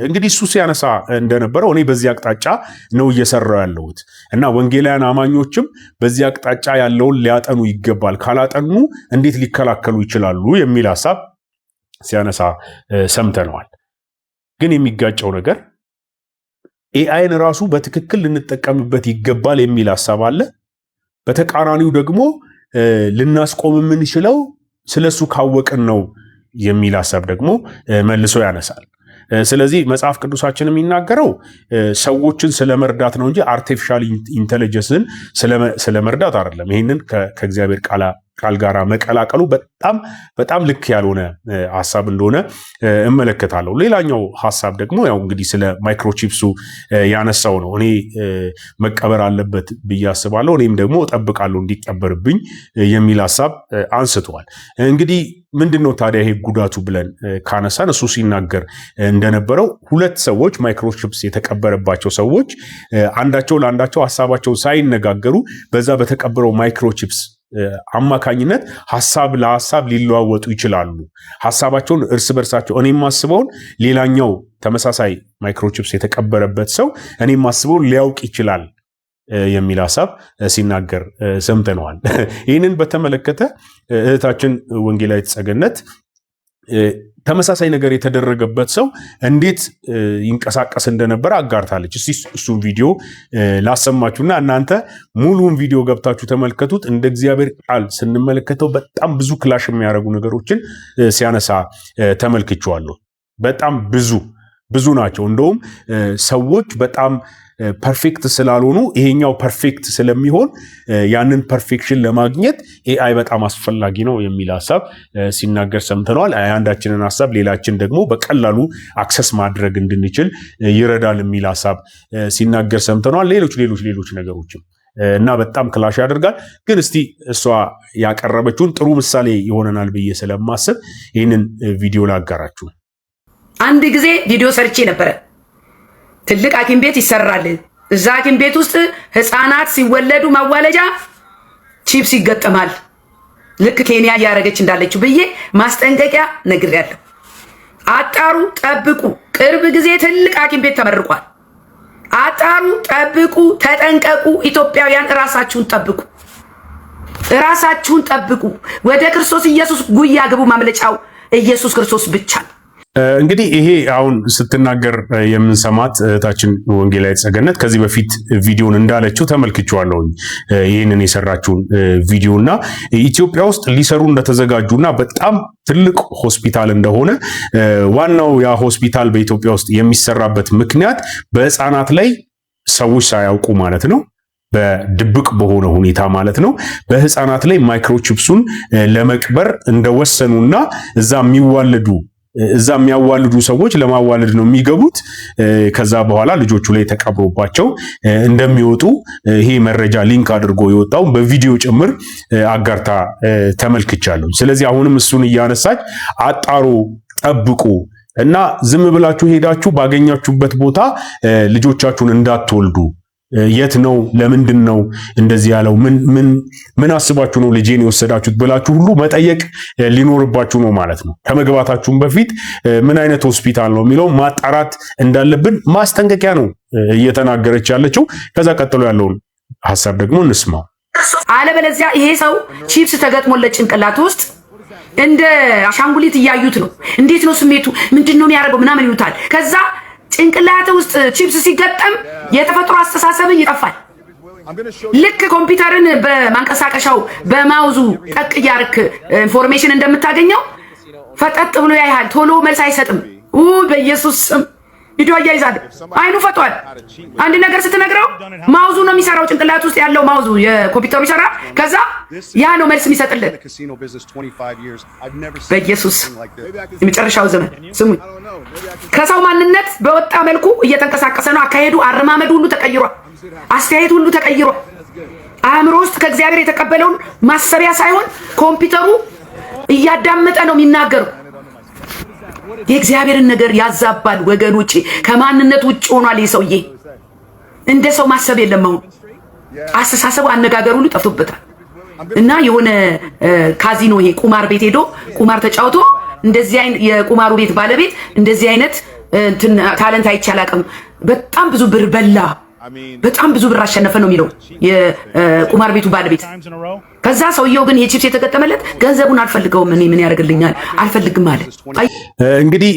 እንግዲህ እሱ ሲያነሳ እንደነበረው እኔ በዚህ አቅጣጫ ነው እየሰራው ያለሁት እና ወንጌላውያን አማኞችም በዚህ አቅጣጫ ያለውን ሊያጠኑ ይገባል፣ ካላጠኑ እንዴት ሊከላከሉ ይችላሉ የሚል ሀሳብ ሲያነሳ ሰምተነዋል። ግን የሚጋጨው ነገር AI ን ራሱ በትክክል ልንጠቀምበት ይገባል የሚል ሀሳብ አለ። በተቃራኒው ደግሞ ልናስቆም የምንችለው ስለሱ ካወቅን ነው የሚል ሀሳብ ደግሞ መልሶ ያነሳል። ስለዚህ መጽሐፍ ቅዱሳችን የሚናገረው ሰዎችን ስለመርዳት ነው እንጂ artificial intelligence ን ስለመርዳት አይደለም። ይህንን ከእግዚአብሔር ቃል ጋር መቀላቀሉ በጣም በጣም ልክ ያልሆነ ሀሳብ እንደሆነ እመለከታለሁ። ሌላኛው ሀሳብ ደግሞ ያው እንግዲህ ስለ microchips ኡ ያነሳው ነው። እኔ መቀበር አለበት ብዬ አስባለሁ፣ እኔም ደግሞ እጠብቃለሁ እንዲቀበርብኝ የሚል ሀሳብ አንስተዋል። እንግዲህ ምንድን ነው ታዲያ ይሄ ጉዳቱ ብለን ካነሳን እሱ ሲናገር እንደነበረው ሁለት ሰዎች፣ microchips የተቀበረባቸው ሰዎች አንዳቸው ለአንዳቸው ሀሳባቸውን ሳይነጋገሩ በዛ በተቀበረው microchips አማካኝነት ሀሳብ ለሀሳብ ሊለዋወጡ ይችላሉ። ሀሳባቸውን እርስ በርሳቸው እኔ የማስበውን ሌላኛው ተመሳሳይ microchips የተቀበረበት ሰው እኔ የማስበውን ሊያውቅ ይችላል የሚል ሀሳብ ሲናገር ሰምተነዋል። ይህንን በተመለከተ እህታችን ወንጌላዊት ጸገነት ተመሳሳይ ነገር የተደረገበት ሰው እንዴት ይንቀሳቀስ እንደነበረ አጋርታለች። እስቲ እሱን ቪዲዮ ላሰማችሁና እናንተ ሙሉውን ቪዲዮ ገብታችሁ ተመልከቱት። እንደ እግዚአብሔር ቃል ስንመለከተው በጣም ብዙ clash የሚያደርጉ ነገሮችን ሲያነሳ ተመልክቼዋለሁ። በጣም ብዙ ብዙ ናቸው። እንደውም ሰዎች በጣም perfect ስላልሆኑ ይሄኛው perfect ስለሚሆን ያንን perfection ለማግኘት AI በጣም አስፈላጊ ነው የሚል ሀሳብ ሲናገር ሰምተነዋል። የአንዳችንን ሀሳብ ሌላችን ደግሞ በቀላሉ access ማድረግ እንድንችል ይረዳል የሚል ሀሳብ ሲናገር ሰምተነዋል። ሌሎች ሌሎች ሌሎች ነገሮችም እና በጣም clash ያደርጋል። ግን እስቲ እሷ ያቀረበችውን ጥሩ ምሳሌ ይሆነናል ብዬ ስለማስብ ይህንን ቪዲዮ ላጋራችሁ። አንድ ጊዜ ቪዲዮ ሰርቼ ነበረ። ትልቅ ሐኪም ቤት ይሰራል። እዛ ሐኪም ቤት ውስጥ ህፃናት ሲወለዱ ማዋለጃ ቺፕስ ይገጠማል። ልክ ኬንያ እያደረገች እንዳለችው ብዬ ማስጠንቀቂያ ነግሬያለሁ። አጣሩ፣ ጠብቁ። ቅርብ ጊዜ ትልቅ ሐኪም ቤት ተመርቋል። አጣሩ፣ ጠብቁ፣ ተጠንቀቁ። ኢትዮጵያውያን እራሳችሁን ጠብቁ፣ እራሳችሁን ጠብቁ። ወደ ክርስቶስ ኢየሱስ ጉያ ግቡ። ማምለጫው ኢየሱስ ክርስቶስ ብቻ ነው። እንግዲህ ይሄ አሁን ስትናገር የምንሰማት እህታችን ወንጌላዊት ጸገነት ከዚህ በፊት ቪዲዮን እንዳለችው ተመልክቼዋለሁኝ። ይህንን የሰራችውን ቪዲዮ እና ኢትዮጵያ ውስጥ ሊሰሩ እንደተዘጋጁና በጣም ትልቅ ሆስፒታል እንደሆነ፣ ዋናው ያ ሆስፒታል በኢትዮጵያ ውስጥ የሚሰራበት ምክንያት በህፃናት ላይ ሰዎች ሳያውቁ ማለት ነው፣ በድብቅ በሆነ ሁኔታ ማለት ነው፣ በህፃናት ላይ microchips ኡን ለመቅበር እንደወሰኑና እዛ የሚዋለዱ እዛ የሚያዋልዱ ሰዎች ለማዋለድ ነው የሚገቡት። ከዛ በኋላ ልጆቹ ላይ ተቀብሮባቸው እንደሚወጡ ይሄ መረጃ link አድርጎ የወጣው በቪዲዮ ጭምር አጋርታ ተመልክቻለሁ። ስለዚህ አሁንም እሱን እያነሳች አጣሩ፣ ጠብቁ እና ዝም ብላችሁ ሄዳችሁ ባገኛችሁበት ቦታ ልጆቻችሁን እንዳትወልዱ። የት ነው? ለምንድን ነው እንደዚህ ያለው? ምን ምን ምን አስባችሁ ነው ልጄን የወሰዳችሁት ብላችሁ ሁሉ መጠየቅ ሊኖርባችሁ ነው ማለት ነው። ከመግባታችሁም በፊት ምን አይነት ሆስፒታል ነው የሚለው ማጣራት እንዳለብን ማስጠንቀቂያ ነው እየተናገረች ያለችው። ከዛ ቀጥሎ ያለውን ሀሳብ ደግሞ እንስማው። አለበለዚያ ይሄ ሰው ቺፕስ ተገጥሞለት ጭንቅላት ውስጥ እንደ አሻንጉሊት እያዩት ነው። እንዴት ነው ስሜቱ? ምንድን ነው የሚያደርገው? ምናምን ይሉታል። ከዛ ጭንቅላት ውስጥ ቺፕስ ሲገጠም የተፈጥሮ አስተሳሰብ ይጠፋል። ልክ ኮምፒውተርን በማንቀሳቀሻው በ mouse ኡ ጠቅ እያርክ information እንደምታገኘው ፈጠጥ ብሎ ያይሃል። ቶሎ መልስ አይሰጥም። በኢየሱስ ስም ቪዲዮ አያይዛል። አይኑ ፈጧል። አንድ ነገር ስትነግረው mouse ኡ ነው የሚሰራው። ጭንቅላት ውስጥ ያለው mouse ኡ የኮምፒውተሩ ይሰራል። ከዛ ያ ነው መልስ የሚሰጥልን። በኢየሱስ የመጨረሻው ዘመን ስሙኝ። ከሰው ማንነት በወጣ መልኩ እየተንቀሳቀሰ ነው። አካሄዱ፣ አረማመዱ ሁሉ ተቀይሯል። አስተያየቱ ሁሉ ተቀይሯል። አእምሮ ውስጥ ከእግዚአብሔር የተቀበለውን ማሰቢያ ሳይሆን ኮምፒውተሩ እያዳመጠ ነው የሚናገረው። የእግዚአብሔርን ነገር ያዛባል ወገኖቼ። ከማንነት ውጭ ሆኗል ይህ ሰውዬ። እንደ ሰው ማሰብ የለም። አሁን አስተሳሰቡ፣ አነጋገሩ ሁሉ ጠፍቶበታል። እና የሆነ ካዚኖ ይሄ ቁማር ቤት ሄዶ ቁማር ተጫውቶ እንደዚህ አይነት የቁማሩ ቤት ባለቤት እንደዚህ አይነት እንትን talent አይቼ አላውቅም፣ በጣም ብዙ ብር በላ፣ በጣም ብዙ ብር አሸነፈ ነው የሚለው የቁማር ቤቱ ባለቤት። ከዛ ሰውየው ግን የቺፕስ የተገጠመለት ገንዘቡን አልፈልገውም፣ እኔ ምን ያደርግልኛል አልፈልግም አለ። እንግዲህ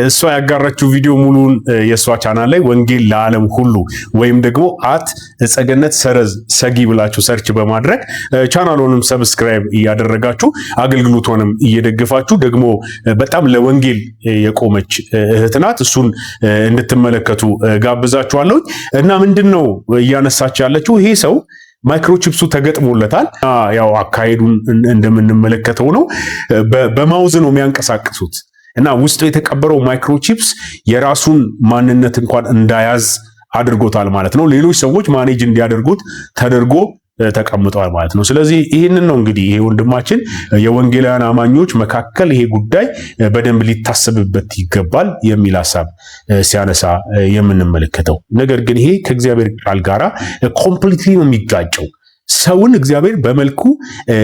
እሷ ያጋራችው ቪዲዮ ሙሉን የእሷ ቻናል ላይ ወንጌል ለዓለም ሁሉ ወይም ደግሞ @እጸገነት_ሰጊ ብላችሁ search በማድረግ ቻናሉንም subscribe እያደረጋችሁ አገልግሎቷንም እየደገፋችሁ ደግሞ በጣም ለወንጌል የቆመች እህት ናት። እሱን እንድትመለከቱ ጋብዛችኋለሁ። እና ምንድን ነው እያነሳች ያለችው? ይሄ ሰው microchips ኡ ተገጥሞለታል። ያው አካሄዱን እንደምንመለከተው ነው። በ mouse ነው የሚያንቀሳቅሱት እና ውስጡ የተቀበረው microchips የራሱን ማንነት እንኳን እንዳያዝ አድርጎታል ማለት ነው። ሌሎች ሰዎች manage እንዲያደርጉት ተደርጎ ተቀምጠዋል ማለት ነው። ስለዚህ ይህንን ነው እንግዲህ ይሄ ወንድማችን የወንጌላውያን አማኞች መካከል ይሄ ጉዳይ በደንብ ሊታሰብበት ይገባል የሚል ሀሳብ ሲያነሳ የምንመለከተው። ነገር ግን ይሄ ከእግዚአብሔር ቃል ጋራ completely ነው የሚጋጨው። ሰውን እግዚአብሔር በመልኩ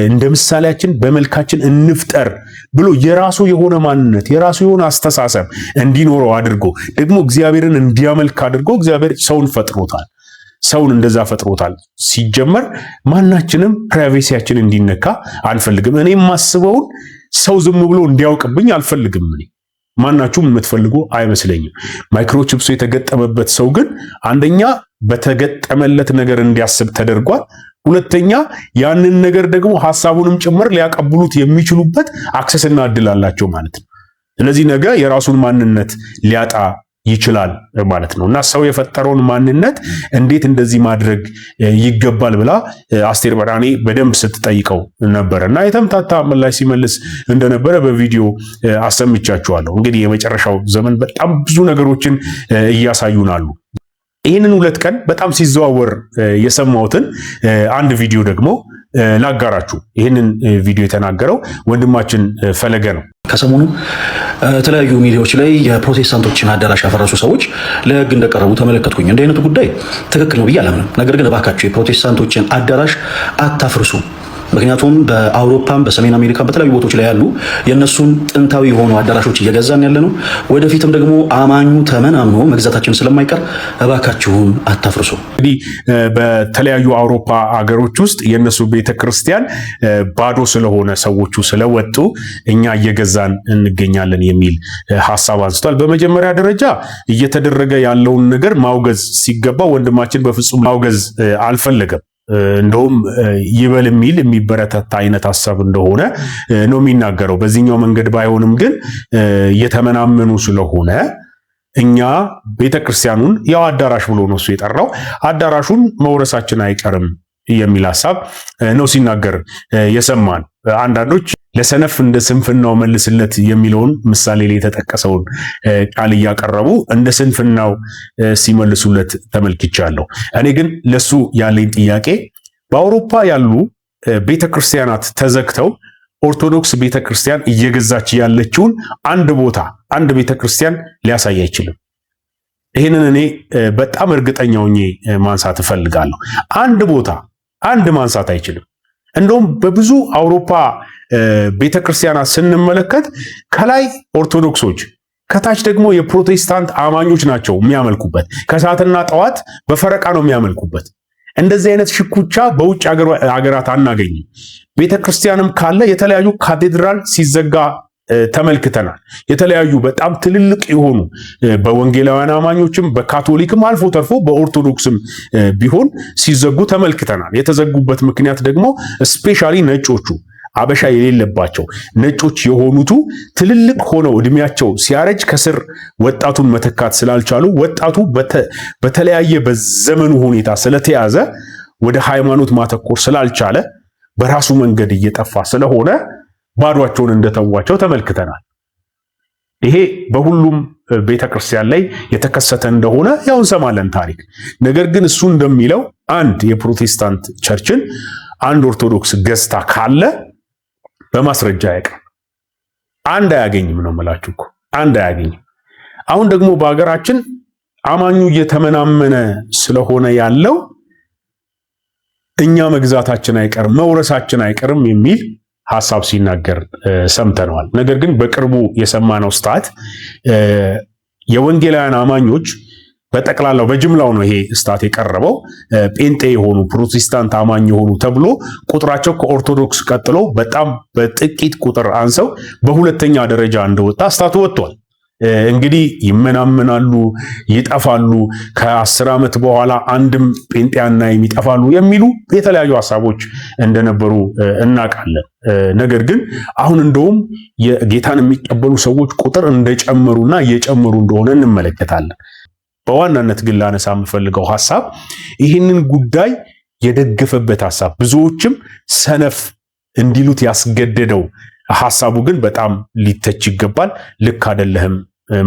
እንደ ምሳሌያችን በመልካችን እንፍጠር ብሎ የራሱ የሆነ ማንነት የራሱ የሆነ አስተሳሰብ እንዲኖረው አድርጎ ደግሞ እግዚአብሔርን እንዲያመልክ አድርጎ እግዚአብሔር ሰውን ፈጥሮታል። ሰውን እንደዛ ፈጥሮታል። ሲጀመር ማናችንም privacy ያችን እንዲነካ አንፈልግም። እኔ የማስበውን ሰው ዝም ብሎ እንዲያውቅብኝ አልፈልግም። እኔ ማናችሁም የምትፈልጉ አይመስለኝም። microchips ኡ የተገጠመበት ሰው ግን አንደኛ በተገጠመለት ነገር እንዲያስብ ተደርጓል። ሁለተኛ ያንን ነገር ደግሞ ሐሳቡንም ጭምር ሊያቀብሉት የሚችሉበት access እና እድል አላቸው ማለት ነው። ስለዚህ ነገ የራሱን ማንነት ሊያጣ ይችላል ማለት ነው። እና ሰው የፈጠረውን ማንነት እንዴት እንደዚህ ማድረግ ይገባል ብላ አስቴር በዳኔ በደንብ ስትጠይቀው ነበረ እና የተምታታ ምላሽ ሲመልስ እንደነበረ በቪዲዮ አሰምቻችኋለሁ። እንግዲህ የመጨረሻው ዘመን በጣም ብዙ ነገሮችን እያሳዩን አሉ። ይህንን 2 ቀን በጣም ሲዘዋወር የሰማሁትን አንድ ቪዲዮ ደግሞ ላጋራችሁ። ይህንን ቪዲዮ የተናገረው ወንድማችን ፈለገ ነው። ከሰሞኑ የተለያዩ ሚዲያዎች ላይ የፕሮቴስታንቶችን አዳራሽ ያፈረሱ ሰዎች ለሕግ እንደቀረቡ ተመለከትኩኝ። እንዲህ አይነቱ ጉዳይ ትክክል ነው ብዬ አላምንም። ነገር ግን እባካችሁ የፕሮቴስታንቶችን አዳራሽ አታፍርሱ። ምክንያቱም በአውሮፓም በሰሜን አሜሪካ በተለያዩ ቦታዎች ላይ ያሉ የእነሱን ጥንታዊ የሆኑ አዳራሾች እየገዛን ያለ ነው። ወደፊትም ደግሞ አማኙ ተመናምኖ መግዛታችን ስለማይቀር እባካችሁን አታፍርሱ። እንግዲህ በተለያዩ አውሮፓ አገሮች ውስጥ የእነሱ ቤተክርስቲያን ባዶ ስለሆነ ሰዎቹ ስለወጡ እኛ እየገዛን እንገኛለን የሚል ሀሳብ አንስቷል። በመጀመሪያ ደረጃ እየተደረገ ያለውን ነገር ማውገዝ ሲገባ ወንድማችን በፍጹም ማውገዝ አልፈለገም። እንደውም ይበል የሚል የሚበረታታ አይነት ሀሳብ እንደሆነ ነው የሚናገረው። በዚህኛው መንገድ ባይሆንም ግን እየተመናመኑ ስለሆነ እኛ ቤተክርስቲያኑን ያው አዳራሽ ብሎ ነው እሱ የጠራው፣ አዳራሹን መውረሳችን አይቀርም የሚል ሀሳብ ነው ሲናገር የሰማን። አንዳንዶች ለሰነፍ እንደ ስንፍናው መልስለት የሚለውን ምሳሌ ላይ የተጠቀሰውን ቃል እያቀረቡ እንደ ስንፍናው ሲመልሱለት ተመልክቻለሁ። እኔ ግን ለሱ ያለኝ ጥያቄ በአውሮፓ ያሉ ቤተክርስቲያናት ተዘግተው ኦርቶዶክስ ቤተክርስቲያን እየገዛች ያለችውን አንድ ቦታ፣ አንድ ቤተክርስቲያን ሊያሳይ አይችልም። ይህንን እኔ በጣም እርግጠኛ ሆኜ ማንሳት እፈልጋለሁ። አንድ ቦታ አንድ ማንሳት አይችልም። እንደውም በብዙ አውሮፓ ቤተክርስቲያናት ስንመለከት ከላይ ኦርቶዶክሶች፣ ከታች ደግሞ የፕሮቴስታንት አማኞች ናቸው የሚያመልኩበት። ከሰዓትና ጠዋት በፈረቃ ነው የሚያመልኩበት። እንደዚህ አይነት ሽኩቻ በውጭ ሀገራት አናገኝም። ቤተክርስቲያንም ካለ የተለያዩ ካቴድራል ሲዘጋ ተመልክተናል። የተለያዩ በጣም ትልልቅ የሆኑ በወንጌላውያን አማኞችም፣ በካቶሊክም፣ አልፎ ተርፎ በኦርቶዶክስም ቢሆን ሲዘጉ ተመልክተናል። የተዘጉበት ምክንያት ደግሞ especially ነጮቹ፣ አበሻ የሌለባቸው ነጮች የሆኑቱ ትልልቅ ሆነው እድሜያቸው ሲያረጅ ከስር ወጣቱን መተካት ስላልቻሉ፣ ወጣቱ በተለያየ በዘመኑ ሁኔታ ስለተያዘ፣ ወደ ሃይማኖት ማተኮር ስላልቻለ፣ በራሱ መንገድ እየጠፋ ስለሆነ ባዷቸውን እንደተዋቸው ተመልክተናል። ይሄ በሁሉም ቤተክርስቲያን ላይ የተከሰተ እንደሆነ ያው እንሰማለን ታሪክ። ነገር ግን እሱ እንደሚለው አንድ የፕሮቴስታንት church ን አንድ ኦርቶዶክስ ገዝታ ካለ በማስረጃ ያውቃል። አንድ አያገኝም ነው የምላችሁ እኮ፣ አንድ አያገኝም። አሁን ደግሞ በሀገራችን አማኙ እየተመናመነ ስለሆነ ያለው እኛ መግዛታችን አይቀርም፣ መውረሳችን አይቀርም የሚል ሐሳብ ሲናገር ሰምተነዋል። ነገር ግን በቅርቡ የሰማነው stat የወንጌላውያን አማኞች በጠቅላላው በጅምላው ነው ይሄ stat የቀረበው። ጴንጤ የሆኑ፣ ፕሮቴስታንት አማኝ የሆኑ ተብሎ ቁጥራቸው ከኦርቶዶክስ ቀጥሎ በጣም በጥቂት ቁጥር አንሰው በሁለተኛ ደረጃ እንደወጣ stat ኡ ወጥቷል። እንግዲህ ይመናመናሉ፣ ይጠፋሉ፣ ከ10 ዓመት በኋላ አንድም ጴንጤ አናይም፣ ይጠፋሉ የሚሉ የተለያዩ ሀሳቦች እንደነበሩ እናውቃለን። ነገር ግን አሁን እንደውም የጌታን የሚቀበሉ ሰዎች ቁጥር እንደጨመሩና እየጨመሩ እንደሆነ እንመለከታለን። በዋናነት ግን ላነሳ የምፈልገው ሀሳብ ይህንን ጉዳይ የደገፈበት ሀሳብ፣ ብዙዎችም ሰነፍ እንዲሉት ያስገደደው ሀሳቡ ግን በጣም ሊተች ይገባል። ልክ አይደለህም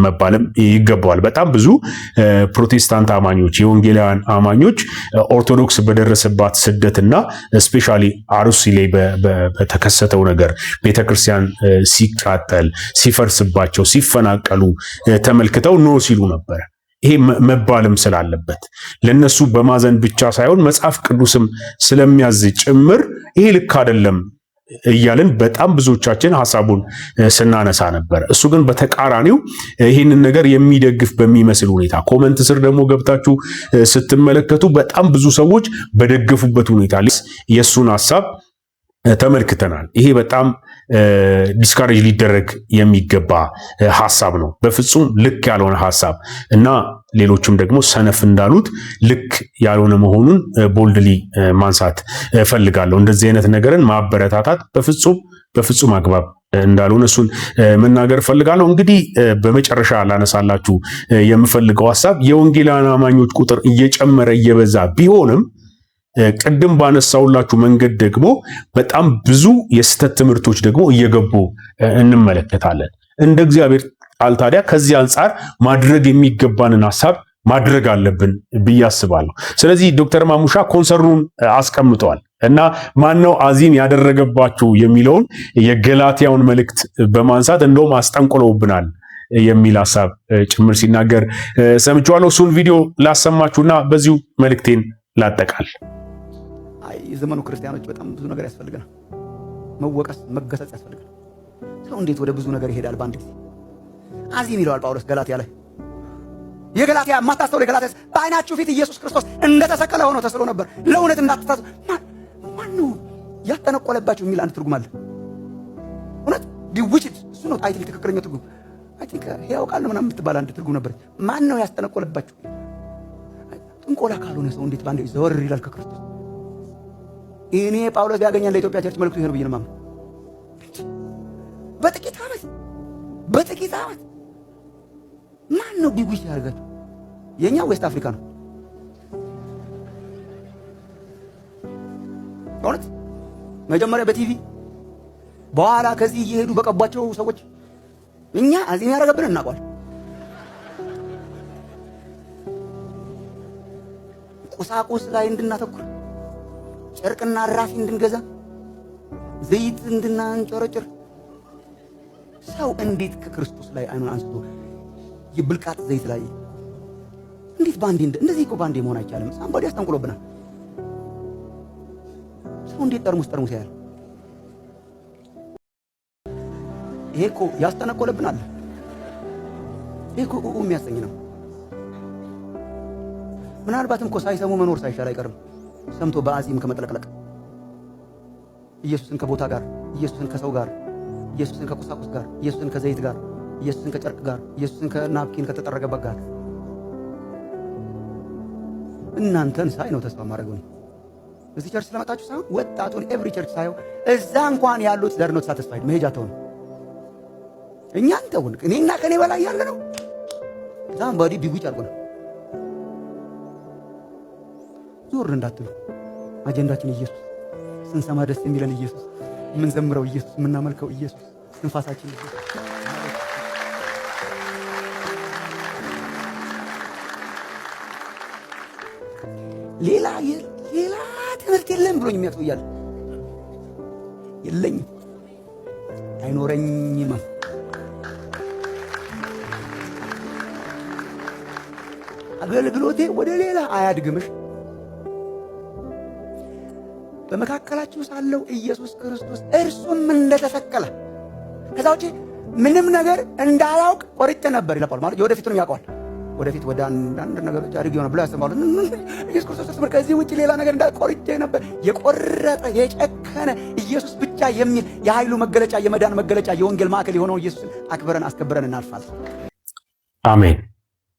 መባልም ይገባዋል። በጣም ብዙ ፕሮቴስታንት አማኞች፣ የወንጌላውያን አማኞች ኦርቶዶክስ በደረሰባት ስደትና especially አሩሲ ላይ በተከሰተው ነገር ቤተክርስቲያን ሲቃጠል፣ ሲፈርስባቸው፣ ሲፈናቀሉ ተመልክተው no ሲሉ ነበረ። ይሄ መባልም ስላለበት፣ ለነሱ በማዘን ብቻ ሳይሆን መጽሐፍ ቅዱስም ስለሚያዝ ጭምር ይሄ ልክ አይደለም እያልን በጣም ብዙዎቻችን ሀሳቡን ስናነሳ ነበር። እሱ ግን በተቃራኒው ይህንን ነገር የሚደግፍ በሚመስል ሁኔታ comment ስር ደግሞ ገብታችሁ ስትመለከቱ በጣም ብዙ ሰዎች በደገፉበት ሁኔታ የእሱን ሀሳብ ተመልክተናል። ይሄ በጣም discourage ሊደረግ የሚገባ ሀሳብ ነው። በፍጹም ልክ ያልሆነ ሀሳብ እና ሌሎችም ደግሞ ሰነፍ እንዳሉት ልክ ያልሆነ መሆኑን boldly ማንሳት እፈልጋለሁ። እንደዚህ አይነት ነገርን ማበረታታት በፍጹም በፍጹም አግባብ እንዳልሆነ እሱን መናገር እፈልጋለሁ። እንግዲህ በመጨረሻ ላነሳላችሁ የምፈልገው ሀሳብ የወንጌላውያን አማኞች ቁጥር እየጨመረ እየበዛ ቢሆንም ቅድም ባነሳውላችሁ መንገድ ደግሞ በጣም ብዙ የስህተት ትምህርቶች ደግሞ እየገቡ እንመለከታለን። እንደ እግዚአብሔር ቃል ታዲያ ከዚህ አንጻር ማድረግ የሚገባንን ሀሳብ ማድረግ አለብን ብዬ አስባለሁ። ስለዚህ ዶክተር ማሙሻ concern ኡን አስቀምጠዋል እና ማነው አዚም ያደረገባችሁ የሚለውን የገላትያውን መልእክት በማንሳት እንደውም አስጠንቁለውብናል የሚል ሀሳብ ጭምር ሲናገር ሰምቼዋለሁ። እሱን ቪዲዮ ላሰማችሁና በዚሁ መልእክቴን ላጠቃል። የዘመኑ ክርስቲያኖች በጣም ብዙ ነገር ያስፈልገናል። መወቀስ፣ መገሰጽ ያስፈልገናል። ሰው እንዴት ወደ ብዙ ነገር ይሄዳል በአንድ ጊዜ? አዚም ይለዋል ጳውሎስ ገላትያ ላይ። የገላትያ የማታስተውሉ የገላትያ፣ በዓይናችሁ ፊት ኢየሱስ ክርስቶስ እንደተሰቀለ ሆኖ ተስሎ ነበር። ለእውነት እንዳትታዘዙ ማነው ያጠነቆለባችሁ የሚል አንድ ትርጉም አለ። እውነት bewitched እሱ ነው I think ትክክለኛው ትርጉም። I think ሕያው ቃል ነው ምናምን የምትባል አንድ ትርጉም ነበረች። ማን ነው ያስጠነቆለባችሁ? ጥንቆላ ካልሆነ ሰው እንዴት በአንድ ዘወር ይላል ከክርስቶስ? እኔ ጳውሎስ ቢያገኘን ለኢትዮጵያ church መልእክቱ ይሄ ነው ብዬ ነው የማምነው። በጥቂት ዓመት፣ በጥቂት ዓመት ማን ነው bewitch ያደርጋችሁ? የኛ West Africa ነው። እውነት መጀመሪያ በቲቪ በኋላ ከዚህ እየሄዱ በቀቧቸው ሰዎች እኛ አዚም ያደረገብን እናውቀዋል። ቁሳቁስ ላይ እንድናተኩር፣ ጨርቅና ራፊ እንድንገዛ፣ ዘይት እንድናንጨረጭር። ሰው እንዴት ከክርስቶስ ላይ አይኑን አንስቶ የብልቃጥ ዘይት ላይ እንዴት ባንዴ እንደዚህ? እኮ ባንዴ መሆን አይቻልም። Somebody አስጠንቁሎብናል። ሰው እንዴት ጠርሙስ ጠርሙስ ያያል? ይሄ እኮ ያስጠነቆለብናል። ይሄ እኮ ኡኡ የሚያሰኝ ነው። ምናልባትም እኮ ሳይሰሙ መኖር ሳይሻል አይቀርም። ሰምቶ በአዚም ከመጥለቅለቅ፣ ኢየሱስን ከቦታ ጋር፣ ኢየሱስን ከሰው ጋር፣ ኢየሱስን ከቁሳቁስ ጋር፣ ኢየሱስን ከዘይት ጋር፣ ኢየሱስን ከጨርቅ ጋር፣ ኢየሱስን ከ napkin ከተጠረገበት ጋር። እናንተን ሳይ ነው ተስፋ ማድረገው። እዚህ church ስለመጣችሁ ሳይሆን ወጣቱን every church ሳየው እዛ እንኳን ያሉት they're not satisfied። መሄጃ ተውን፣ እኛን ተውን። እኔና ከኔ በላይ ያለ ነው somebody bewitch አድርጎ ነው። ዞር እንዳትሉ። አጀንዳችን ኢየሱስ፣ ስንሰማ ደስ የሚለን ኢየሱስ፣ የምንዘምረው ኢየሱስ፣ የምናመልከው ኢየሱስ፣ ትንፋሳችን ኢየሱስ። ሌላ ሌላ ትምህርት የለም ብሎኝ የሚያውቅ እያለ የለኝም፣ አይኖረኝም። አገልግሎቴ ወደ ሌላ አያድግምሽ። በመካከላችሁ ሳለው ኢየሱስ ክርስቶስ እርሱም እንደተሰቀለ ከዛ ውጪ ምንም ነገር እንዳላውቅ ቆርጬ ነበር ይላል። ማለት የወደፊቱንም ያውቀዋል። ወደፊት ወደ አንዳንድ ነገሮች አድርግ ይሆናል ብሎ ያስባሉ። ኢየሱስ ክርስቶስ ከዚህ ውጪ ሌላ ነገር እንዳልቆርጬ ነበር። የቆረጠ የጨከነ ኢየሱስ ብቻ የሚል የኃይሉ መገለጫ፣ የመዳን መገለጫ፣ የወንጌል ማዕከል የሆነው ኢየሱስን አክብረን አስከብረን እናልፋለን። አሜን።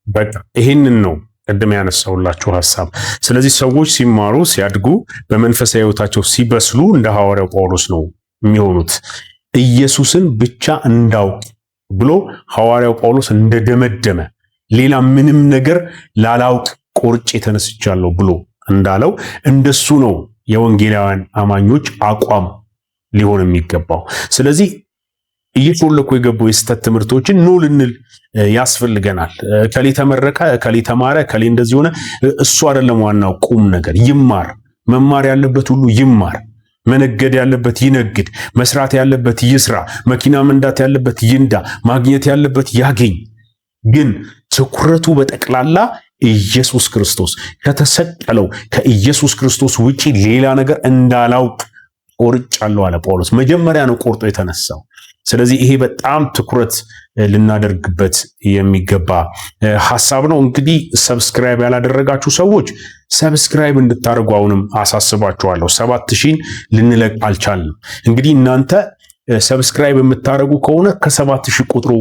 በቃ ይህንን ነው ቅድም ያነሳውላችሁ ሐሳብ። ስለዚህ ሰዎች ሲማሩ፣ ሲያድጉ፣ በመንፈሳዊ ሕይወታቸው ሲበስሉ እንደ ሐዋርያው ጳውሎስ ነው የሚሆኑት። ኢየሱስን ብቻ እንዳውቅ ብሎ ሐዋርያው ጳውሎስ እንደደመደመ፣ ሌላ ምንም ነገር ላላውቅ ቆርጬ ተነስቻለሁ ብሎ እንዳለው እንደሱ ነው የወንጌላውያን አማኞች አቋም ሊሆን የሚገባው። ስለዚህ እየሾለኩ የገቡ የስህተት ትምህርቶችን no ልንል ያስፈልገናል። እከሌ ተመረቀ፣ እከሌ ተማረ፣ እከሌ እንደዚህ ሆነ፣ እሱ አይደለም ዋናው ቁም ነገር። ይማር፣ መማር ያለበት ሁሉ ይማር። መነገድ ያለበት ይነግድ፣ መስራት ያለበት ይስራ፣ መኪና መንዳት ያለበት ይንዳ፣ ማግኘት ያለበት ያገኝ። ግን ትኩረቱ በጠቅላላ ኢየሱስ ክርስቶስ፣ ከተሰቀለው ከኢየሱስ ክርስቶስ ውጪ ሌላ ነገር እንዳላውቅ ቆርጫለሁ አለ ጳውሎስ። መጀመሪያ ነው ቆርጦ የተነሳው። ስለዚህ ይሄ በጣም ትኩረት ልናደርግበት የሚገባ ሐሳብ ነው። እንግዲህ subscribe ያላደረጋችሁ ሰዎች subscribe እንድታደርጉ አሁንም አሳስባችኋለሁ። 7,000ን ልንለቅ አልቻልንም። እንግዲህ እናንተ subscribe የምታደርጉ ከሆነ ከ7,000 ቁጥሩ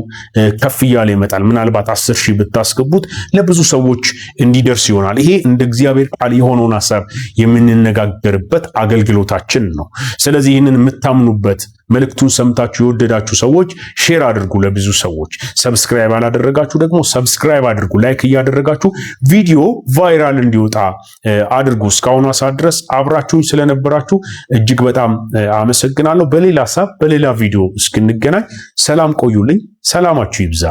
ከፍ እያለ ይመጣል። ምናልባት 10,000 ብታስገቡት ለብዙ ሰዎች እንዲደርስ ይሆናል። ይሄ እንደ እግዚአብሔር ቃል የሆነውን ሀሳብ የምንነጋገርበት አገልግሎታችን ነው። ስለዚህ ይህንን የምታምኑበት፣ መልእክቱን ሰምታችሁ የወደዳችሁ ሰዎች share አድርጉ ለብዙ ሰዎች። Subscribe ያላደረጋችሁ ደግሞ subscribe አድርጉ። Like እያደረጋችሁ ቪዲዮ viral እንዲወጣ አድርጉ። እስካሁኑ ሰዓት ድረስ አብራችሁኝ ስለነበራችሁ እጅግ በጣም አመሰግናለሁ። በሌላ ሀሳብ በሌላ ቪዲዮ እስክንገናኝ ሰላም ቆዩልኝ። ሰላማችሁ ይብዛ።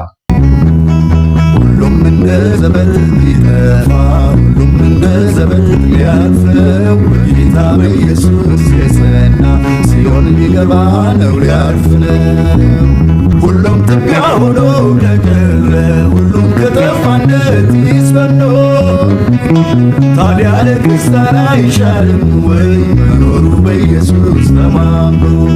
ሁሉም እንደ ዘበት ሊጠፋ፣ ሁሉም እንደ ዘበት ሊያልፈው፣ በጌታ በኢየሱስ የጸና ሲኦል ሊገባ ነው፣ ሊያርፍ ነው። ሁሉም ትቢያ ሆኖ ከቀረ፣ ሁሉም ከጠፋ እንደ ጢስ በኖ፣ ታዲያ ለክርስቲያን አይሻልም ወይ መኖሩ በኢየሱስ ተማምኖ?